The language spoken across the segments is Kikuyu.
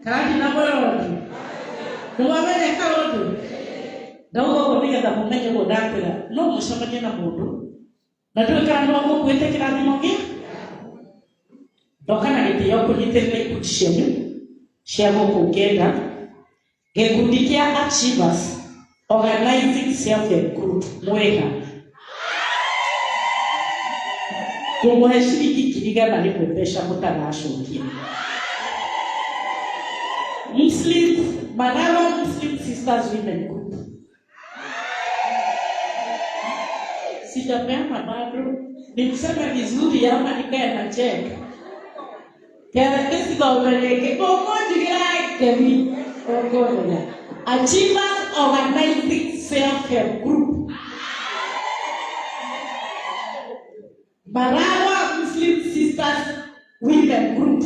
Kana ndinamwĩra ũndũ? Nĩwamenya kaũndũ? Ndauga ũguo nĩgetha mũmenye ũguo ndakwĩra. No mũcemanie na mũndũ na ndũĩ kana nĩ wagũkuĩte kĩrathimo gĩa ndoka na gĩtĩo kũnyitĩrĩra ikundi cianyu cia gũkũ ngenda gĩkundi kĩa Achievers Organizing Self Help Group mwĩha kũmũhe ciringi 100,000 mbeca mũtagacokia. Muslim Marawa Muslim Sisters Women Group sijapeana bado, nimseme vizuri ama nikae na check Kethome rĩngĩ ũkũnjugĩra ngemi ũkũmenya Achievers Organizing Self Help Group Marawa Muslim Sisters Women Group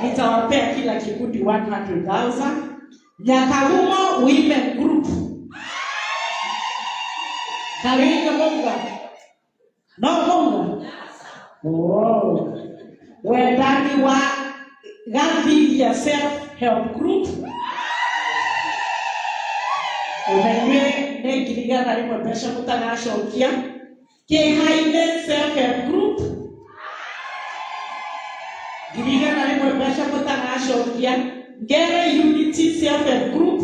nitawapea kila kikundi 100,000. Nyakagumo Women Group Karinga Munga no Munga oh. Wendani wa Gathiria Self Help Group ona inyuĩ nĩ 100,000 mbeca mũtagacokia. Kĩhaine Self Help Group 100,000 mbeca mũtagacokia. Ngere Unity Self Help Group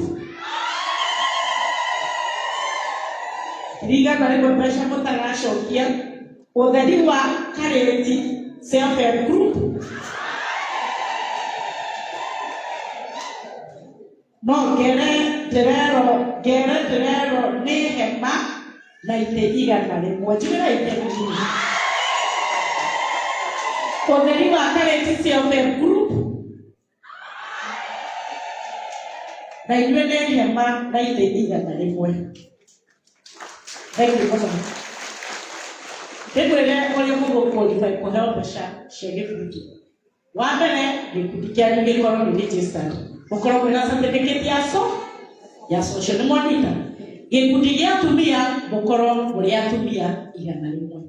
100,000 mbeca mũtagacokia. Ũtheri wa Karĩti Self Help Group no ngere ndĩrerwo ngere ndĩrerwo nĩ hema na itĩ 100 njugĩra itĩ nini. Ũtheri wa Karĩti Self Help Group na inyuĩ nĩ hema na itĩ 100. Thank you mũno. Ndĩkwĩre ũrĩa mũgũ-qualify kũheo mbeca cia gĩkundi. Wa mbere gĩkundi kĩanyu gĩkorwo nĩ registered, mũkorwo mwĩna certificate ya so ya social nĩ mwanyita. Gĩkundi gĩa atumia mũkorwo mũrĩ atumia 100.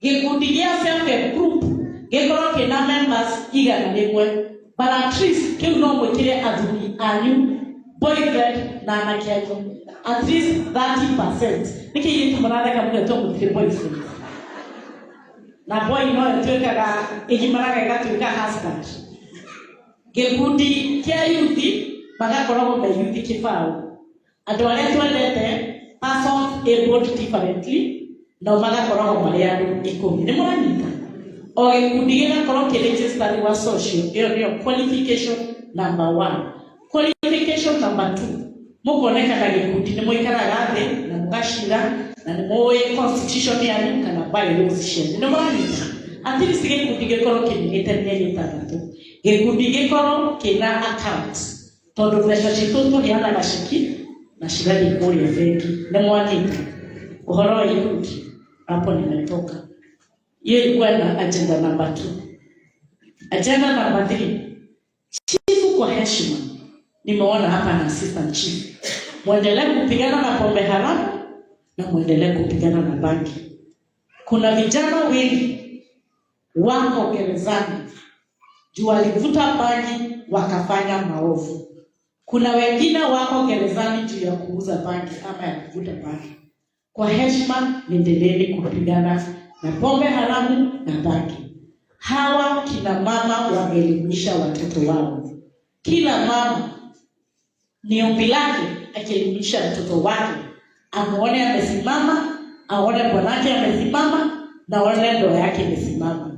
Gĩkundi gĩa self help group gĩkorwo kĩna members 100, but at least kĩu no mwĩkĩre athuri anyu, boyfriend na anake anyu at least 30%. Nĩkĩ airĩtu mũratheka mũgetwo mũtirĩ boyfriend? Na boy no ĩtuĩkaga ĩgimaraga ĩgatuĩka husband. Gĩkundi kĩa yuthi magakoragwo me yuthi kĩbaũ, andũ arĩa twendete persons abled differently nao magakoragwo marĩ andũ 10. Nĩ mũranyita? O gĩkundi gĩgakorwo kĩ registered gwa social. Ĩyo nĩyo qualification number one. Qualification number two, mũkonekana gĩkundi nĩ mũikaraga thĩ na mũgacira na nĩ mũĩ constitution yanyu kana bylaws cianyu. Nĩ mũranyita? At least gĩkundi gĩkorwo kĩnyinĩte mĩeri 6. Gĩkundi gĩkorwo kĩna account, tondũ mbeca citũ tũheanaga ceki na cigathiĩ kũrĩa bengi. Nĩ mwanyita ũhoro wa ikundi? Hapo nimetoka. Hiyo ilikuwa na agenda number two. Agenda number three, chifu, kwa heshima nimeona hapa na assistant chief, mwendelee kupigana na pombe haramu na mwendelee kupigana na bangi. Kuna vijana wengi wako gerezani juu walivuta bangi wakafanya maovu. Kuna wengine wako gerezani juu ya kuuza bangi ama ya kuvuta bangi. Kwa heshima, niendeleeni kupigana na pombe haramu na bangi. Hawa kina mama wameelimisha watoto wao. Kila mama ni ombi lake akielimisha mtoto wake amuone amesimama, aone bwanake amesimama na aone ndoa yake imesimama.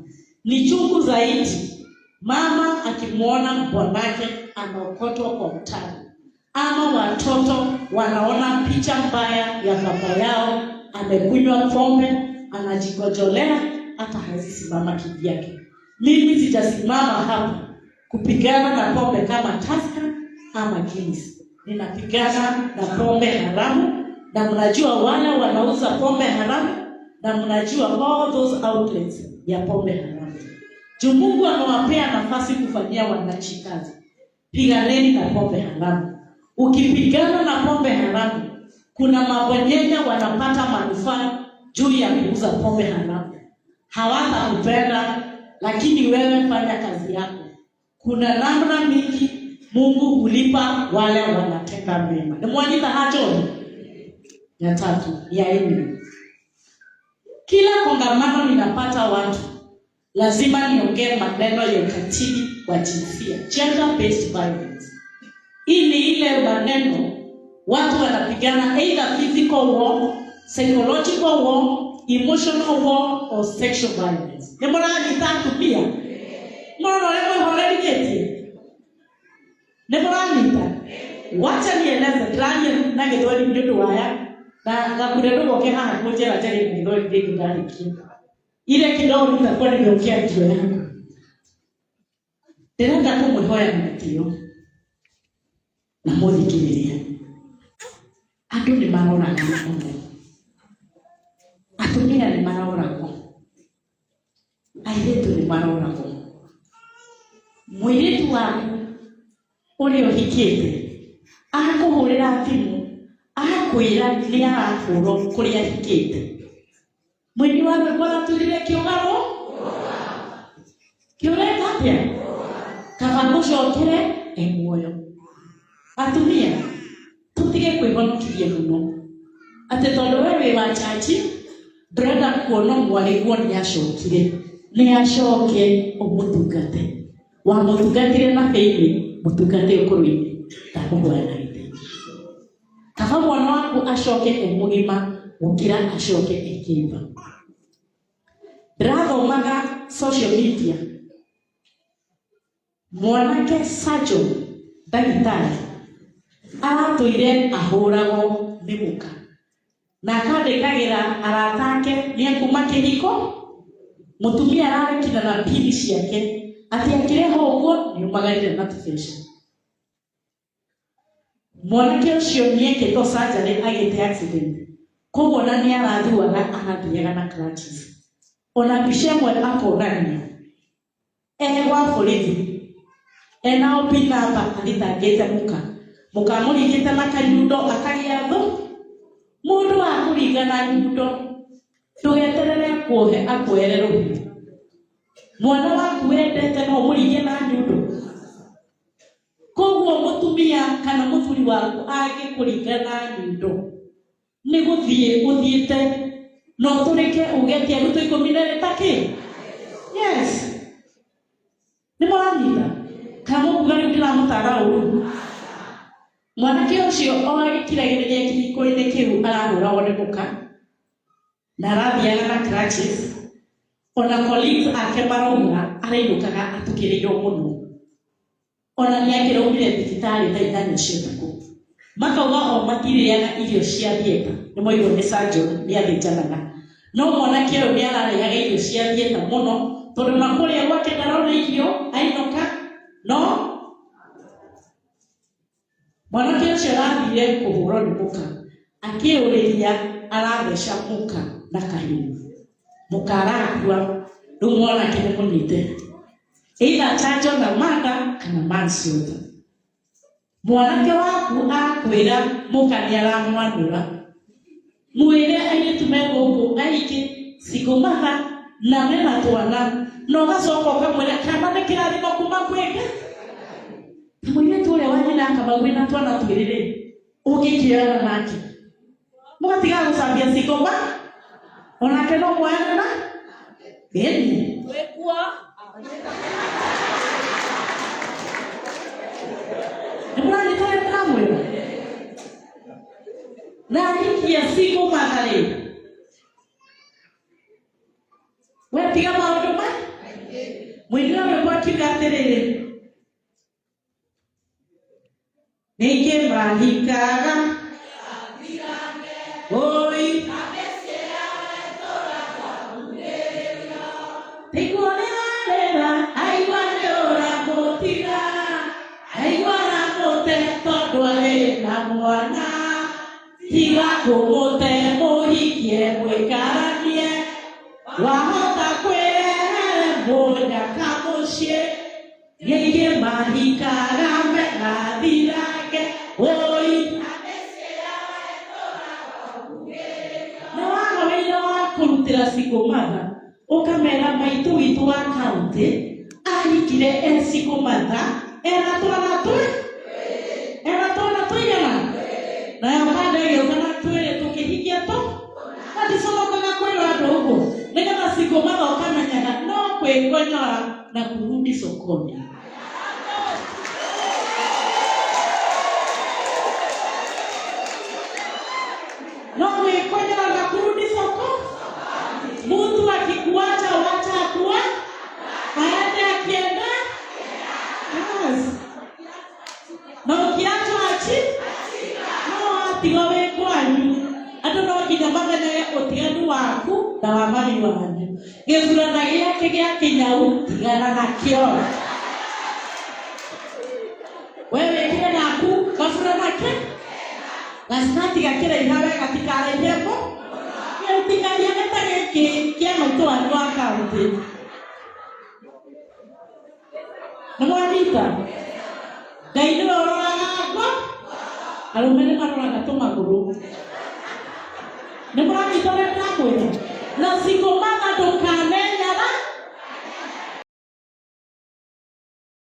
Ni chungu zaidi mama akimwona bwanake anaokotwa kwa mtaro, ama watoto wanaona picha mbaya ya baba yao amekunywa pombe, anajikojolea, hata hawezi simama kivyake. Mimi sitasimama hapa kupigana na pombe kama Tusker ama Guinness. Ninapigana na pombe haramu, na mnajua wale wanauza pombe haramu, na mnajua all those outlets ya pombe haramu. Juu Mungu amewapea nafasi kufanyia wananchi kazi. Piganeni na pombe haramu. Ukipigana na pombe haramu, kuna mabwenyenye wanapata manufaa juu ya kuuza pombe haramu. Hawatakupenda. Lakini wewe fanya kazi yako. Kuna namna mingi Mungu hulipa wale wanatenda mema. Nĩ mwanyita hacho? Ya tatu, ya nne. Kila kongamano ninapata watu, lazima niongee maneno ya ukatili wa jinsia, gender based violence. Hii ni ile maneno watu wanapigana either physical war, psychological war, emotional war or sexual violence. Nĩ mũranyita atumia? Mũrona ũrĩa mwĩhoreritĩtie? Nĩ mũranyita? Wacha nieleze, ndĩraria na Gĩthweri nĩ ũndũ waya na ngakure ndũgoke haha kũnjĩra njarie na Gĩthweri rĩngĩ ndarĩkia. Ile kidogo nitakuwa nimeongea ndio yangu. Ndĩrenda kũmwĩhoya na gĩtĩo na mũthikĩrĩrie. Andũ nĩ maroragana mũno. Atumia nĩ maroragwo. Airĩtu nĩ maroragwo. Mũirĩtu waku ũrĩa ũhikĩte akũhũrĩra thimũ akwĩra nĩ arahũrwo kũrĩa ahikĩte. Mũini wa rwĩmbo aratwĩrire kĩũgarũ kĩũreka atĩa? Kaba ngũcokere e muoyo. Atumia tũtige kwĩhonokithia mũno atĩ tondũ we wĩ wa chachi ndũrenda kuona mwarĩguo nĩ acokire, nĩ acoke ũmũtungate. Wamũtungatire na thĩinĩ, mũtungate ũkũrũ-inĩ. Ndakũhoya na gĩtĩo. Kaba mwana waku acoke e mũgima gũkĩra acoke e kĩimba. Ndĩrathomaga social media, mwanake surgeon ndagĩtarĩ aratũire ahũragwo nĩ mũka na akandĩkagĩra arata ake nĩ akuma kĩhiko. Mũtumia ararekina na pini ciake atĩ akĩreha ũguo nĩ umagarire na tũbeca. Mwanake ũcio nĩ ekĩtwo surgery, agĩte accident, koguo ona nĩ arathuaga, arathiaga na crutches. Ona mbica ĩmwe akonania e gwa borithi ena OB number athitangĩte mũka, mũka amũringĩte na kanyundo akagĩa thũ. Mũndũ akũringa na nyundo, ndũgeterere akuohe akuohere rũhiũ. Mwana waku wendete no ũmũringe na nyundo? Koguo mũtumia kana mũthuri waku angĩkũringa na nyundo, nĩ gũthiĩ ũthiĩte na ũtũrĩke uge ti arutwo 12 ta kĩ. Yes, nĩ mũranyita kana mũkuga rĩu ndĩramũtara ũru? Mwanake ũcio o agĩkiragĩrĩria kĩhiko-inĩ kĩu arahũragwo nĩ mũka na arathiaga na crutches. Ona colleagues ake marauga arainũkaga atukĩrĩirwo mũno. Ona nĩ akĩraumire thibitarĩ thaa 8 cia ũtukũ. Makauga o matirĩaga irio cia theatre, nĩ moigwo nĩ surgeon, nĩ athĩnjanaga, no mwanake ũyũ nĩ ararĩaga irio cia theatre mũno tondũ na kũrĩa gwake ndarona irio ainũka. No mwanake ũcio arathire kũhũrwo nĩ mũka, akĩũrĩria aratheca mũka na kahiũ, mũka arakua. Rĩu mwanake nĩ mũnyite either charge na murder kana manslaughter. Mwanake waku akwĩra mũka nĩ aramwanũra, mwĩre airĩtu me gũkũ aingĩ single mother na mena twana, na ũgacoka ũkamwĩra kana nĩ kĩrathimo kuma kwĩ Ngai. Ta mũirĩtu ũrĩa wa nyina akamau wĩna twana twĩrĩ rĩ, ũngĩkĩoyana nake mũgatigaga gũcambia single mother, onake no mwoyane na ĩni. Wĩkuo. Nĩ mũranyita ũrĩa ndĩramwĩra? Na ahikia single mother rĩ, we tiga maũndũ ma mũini wa rwĩmbo akiuga atĩrĩrĩ, ningĩ mahikaga oi tiguo rĩrarĩra, aigua nĩ ũramũtiga, aigua aramũte tondũ arĩ na mwana. Tiga kũmũte, mũhikie mũikaranie. Wahota kwĩrehere mũnyaka mũciĩ. Ningĩ mahikaga megathirange oi na waga wĩra wa kũrutĩra single mother. Ũka Ũkamera maitũ witũ wa kaunti ahikire e single mother ena twana twĩ ena twana tũigana nayo kanda ĩgĩũka na twĩrĩ tũkĩhikia tũ na ndiconokaga kwĩra andũ ũguo nĩgetha single mother ũkamenyaga no kwĩkonyora na kurudi sokoni. No gwĩkonyora na kurudi soko. Mtu akikuacha wacha akuwa aende akienda. Yes. Na ũkĩachwo achi no watigwo wĩ kwanyu andũ no nginya mamenyage ũtiganu waku na wa mami wanyu. Gĩburana gĩake gĩa kĩnyau tigana nakĩo. We wĩkĩre naku gaburana ke gaskati gakĩraiha we gatikaraihe mũ gĩtikariane ta gĩkĩ kĩa maitũ wanyu wa kaunti. Nĩ mwanyita? Ngai nĩwe ũroraga ngo, arũme nĩ maroraga tũmagũrũ. Nĩ mũranyita ũrĩa ndĩramwĩra? Na single mother ndũkane